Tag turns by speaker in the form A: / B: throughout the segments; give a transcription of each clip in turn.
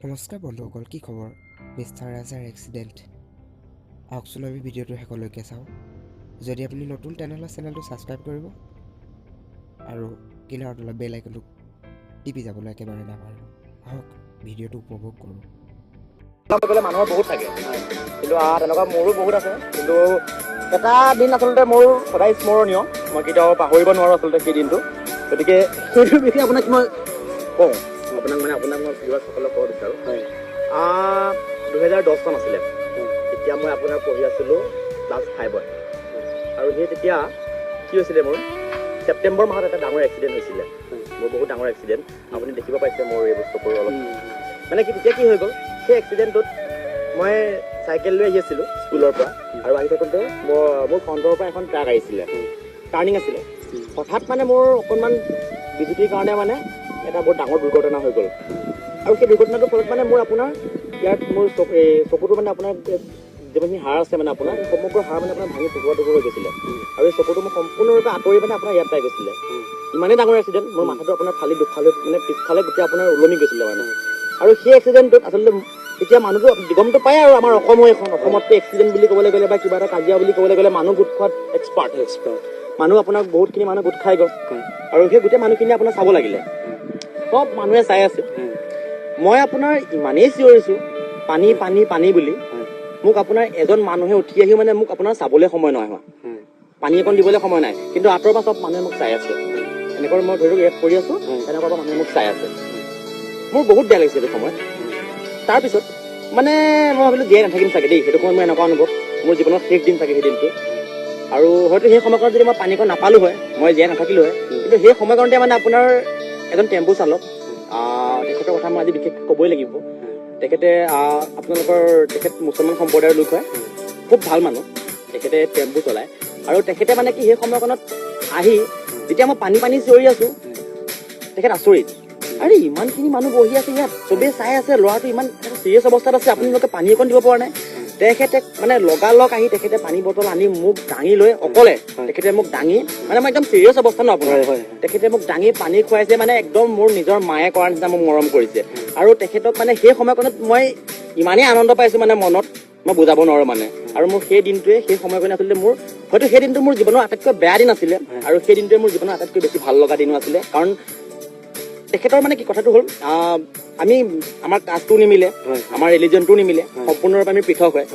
A: নমস্কাৰ বন্ধুসকল, কি খবৰ? মিষ্টাৰ ৰাজাৰ এক্সিডেণ্ট। আহকচোন, আমি ভিডিঅ'টো শেষলৈকে চাওঁ। যদি আপুনি নতুন, তেনেহ'লে চেনেলটো ছাবস্ক্ৰাইব কৰিব আৰু কিনাৰত অলপ বেল আইকনটো টিপি যাবলৈ একেবাৰে নাপাহৰিব। আহক, ভিডিঅ'টো উপভোগ কৰোঁ।
B: গ'লে মানুহৰ বহুত থাকে, কিন্তু তেনেকুৱা মোৰো বহুত আছে। কিন্তু এটা দিন আচলতে মোৰ সদায় স্মৰণীয়, মই কেতিয়াও পাহৰিব নোৱাৰোঁ আচলতে সেই দিনটো। গতিকে সেইটোৰ বিষয়ে আপোনাক মই কওঁ, আপোনাক মানে আপোনাক মই ভিউৱাৰ্ছসকলক ক'ব বিচাৰোঁ। 2010 চন আছিলে তেতিয়া, মই আপোনাৰ পঢ়ি আছিলোঁ ক্লাছ 5ত। আৰু সেই তেতিয়া কি হৈছিলে, মোৰ ছেপ্টেম্বৰ মাহত এটা ডাঙৰ এক্সিডেণ্ট হৈছিলে মোৰ, বহুত ডাঙৰ এক্সিডেণ্ট। আপুনি দেখিব পাইছে মোৰ এইবোৰ চকুৰ অলপ মানে কি। তেতিয়া কি হৈ গ'ল, সেই এক্সিডেণ্টটোত মই চাইকেল লৈ আহি আছিলোঁ স্কুলৰ পৰা আৰু আহি থাকোঁতে মোৰ ফ্ৰণ্টৰ পৰা এখন ট্ৰাক আহিছিলে, টাৰ্ণিং আছিলে। হঠাৎ মানে মোৰ অকণমান বিজুতিৰ কাৰণে মানে এটা বহুত ডাঙৰ দুৰ্ঘটনা হৈ গ'ল। আৰু সেই দুৰ্ঘটনাটোৰ ফলত মানে মোৰ আপোনাৰ ইয়াত মোৰ এই চকুটো মানে আপোনাৰ যিমানখিনি হাড় আছে, মানে আপোনাৰ সমগ্ৰ হাড় মানে আপোনাৰ ভাঙি টুকুৰা টুকুৰ হৈ গৈছিলে। আৰু এই চকুটো মোৰ সম্পূৰ্ণৰূপে আঁতৰি মানে আপোনাৰ ইয়াত পাই গৈছিলে। ইমানেই ডাঙৰ এক্সিডেণ্ট, মোৰ মাথাটো আপোনাৰ ফালি দুফালে মানে পিছফালে গোটেই আপোনাৰ ওলমি গৈছিলে মানে। আৰু সেই এক্সিডেণ্টটোত আচলতে তেতিয়া মানুহটো গমটো পায় আৰু আমাৰ অসম হয় এখন, অসমততো এক্সিডেণ্ট বুলি ক'বলৈ গ'লে বা কিবা এটা কাজিয়া বুলি ক'বলৈ গ'লে মানুহ গোট খোৱাত এক্সপাৰ্ট। মানুহ আপোনাক বহুতখিনি মানুহ গোট খাই গ'ল আৰু সেই গোটেই মানুহখিনি আপোনাৰ চাব লাগিলে, চব মানুহে চাই আছে। মই আপোনাৰ ইমানেই চিঞৰিছোঁ "পানী, পানী, পানী" বুলি, মোক আপোনাৰ এজন মানুহে উঠি আহি মানে মোক আপোনাৰ চাবলৈ সময় নহয় হোৱা, পানী অকণ দিবলৈ সময় নাই। কিন্তু আঁতৰৰ পৰা চব মানুহে মোক চাই আছে। এনেকৈ মই ধৰি লওক ইয়াত পৰি আছো, তেনেকুৱা পৰা মানুহে মোক চাই আছে। মোৰ বহুত বেয়া লাগিছে সেইটো সময়ত। তাৰপিছত মানে মই ভাবিলোঁ জীয়াই নাথাকিম চাগে দেই। সেইটো সময়ত মোৰ এনেকুৱা অনুভৱ, মোৰ জীৱনৰ শেষ দিন চাগে সেই দিনটো। আৰু হয়তো সেই সময়কণত যদি মই পানীকণ নাপালোঁ হয়, মই জীয়াই নাথাকিলোঁ হয়। কিন্তু সেই সময়কণতে মানে আপোনাৰ এজন টেম্পু চালক, তেখেতৰ কথা মই আজি বিশেষ ক'বই লাগিব। তেখেতে আপোনালোকৰ তেখেত মুছলমান সম্প্ৰদায়ৰ লোক হয়, খুব ভাল মানুহ। তেখেতে টেম্পু চলায় আৰু তেখেতে মানে কি, সেই সময়কণত আহি যেতিয়া মই "পানী, পানী" চিঞৰি আছো, তেখেত আচৰিত, "আৰে, ইমানখিনি মানুহ বহি আছে ইয়াত, চবেই চাই আছে, ল'ৰাটো ইমান চিৰিয়াছ অৱস্থাত আছে, আপোনালোকে পানী অকণ দিব পৰা নাই?" তেখেতে মানে লগালগ আহি তেখেতে পানী বটল আনি মোক দাঙি লৈ অকলে, তেখেতে মোক দাঙি, মানে মই একদম চিৰিয়াছ অৱস্থা ন আপোনাৰ, তেখেতে মোক দাঙি পানী খুৱাইছে। মানে একদম মোৰ নিজৰ মায়ে কৰাৰ নিচিনা মোক মৰম কৰিছে। আৰু তেখেতক মানে সেই সময়কণত মই ইমানেই আনন্দ পাইছো, মানে মনত মই বুজাব নোৱাৰো মানে। আৰু মোৰ সেই দিনটোৱে, সেই সময়কণে আচলতে মোৰ হয়তো সেই দিনটো মোৰ জীৱনৰ আটাইতকৈ বেয়া দিন আছিলে আৰু সেই দিনটোৱে মোৰ জীৱনৰ আটাইতকৈ বেছি ভাল লগা দিনো আছিলে। কাৰণ তেখেতৰ মানে কি কথাটো হ'ল, আমি আমাৰ কাষ্টটো নিমিলে, আমাৰ ৰিলিজনটোও নিমিলে, সম্পূৰ্ণৰূপে আমি পৃথক হয়।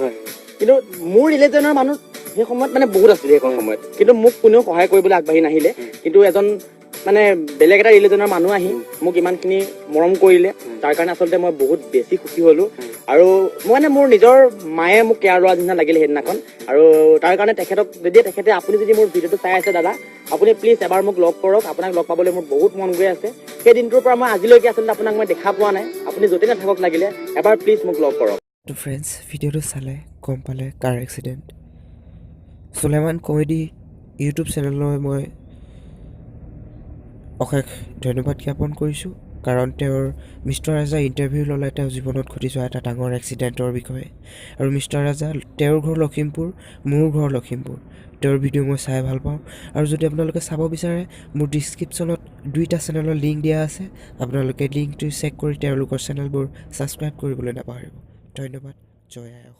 B: কিন্তু মোৰ ৰিলিজনৰ মানুহ সেই সময়ত মানে বহুত আছিলে সেইখন সময়ত, কিন্তু মোক কোনেও সহায় কৰিবলৈ আগবাঢ়ি নাহিলে। কিন্তু এজন মানে বেলেগ এটা ৰিলিজনৰ মানুহ আহি মোক ইমানখিনি মৰম কৰিলে, তাৰ কাৰণে আচলতে মই বহুত বেছি সুখী হ'লো। আৰু মই মানে মোৰ নিজৰ মায়ে মোক কেয়াৰ লোৱা নিচিনা লাগিলে সেইদিনাখন। আৰু তাৰ কাৰণে তেখেতক যদি তেখেতে আপুনি যদি মোৰ ভিডিঅ'টো চাই আছে, দাদা, আপুনি প্লিজ এবাৰ মোক লগ কৰক। আপোনাক লগ পাবলৈ মোৰ বহুত মন গৈ আছে। সেই দিনটোৰ পৰা মই আজিলৈকে আচলতে আপোনাক মই দেখা পোৱা নাই। আপুনি য'তেই নাথাকক লাগিলে, এবাৰ প্লিজ মোক লগ কৰক।
A: তো ফ্ৰেণ্ডছ, ভিডিঅ'টো চালে গম পালে কাৰ এক্সিডেণ্ট। চুলেমান কমেডি ইউটিউব চেনেললৈ মই অশেষ ধন্যবাদ জ্ঞাপন কৰিছোঁ, কাৰণ তেওঁৰ মিষ্টাৰ ৰাজা ইণ্টাৰভিউ ল'লে তেওঁৰ জীৱনত ঘটি যোৱা এটা ডাঙৰ এক্সিডেণ্টৰ বিষয়ে। আৰু মিষ্টাৰ ৰাজা, তেওঁৰ ঘৰ লখিমপুৰ, মোৰ ঘৰ লখিমপুৰ। তেওঁৰ ভিডিঅ' মই চাই ভাল পাওঁ। আৰু যদি আপোনালোকে চাব বিচাৰে, মোৰ ডিছক্ৰিপশ্যনত দুইটা চেনেলৰ লিংক দিয়া আছে। আপোনালোকে লিংকটো চেক কৰি তেওঁলোকৰ চেনেলবোৰ ছাবস্ক্ৰাইব কৰিবলৈ নাপাহৰিব। ধন্যবাদ। জয় আই অসম।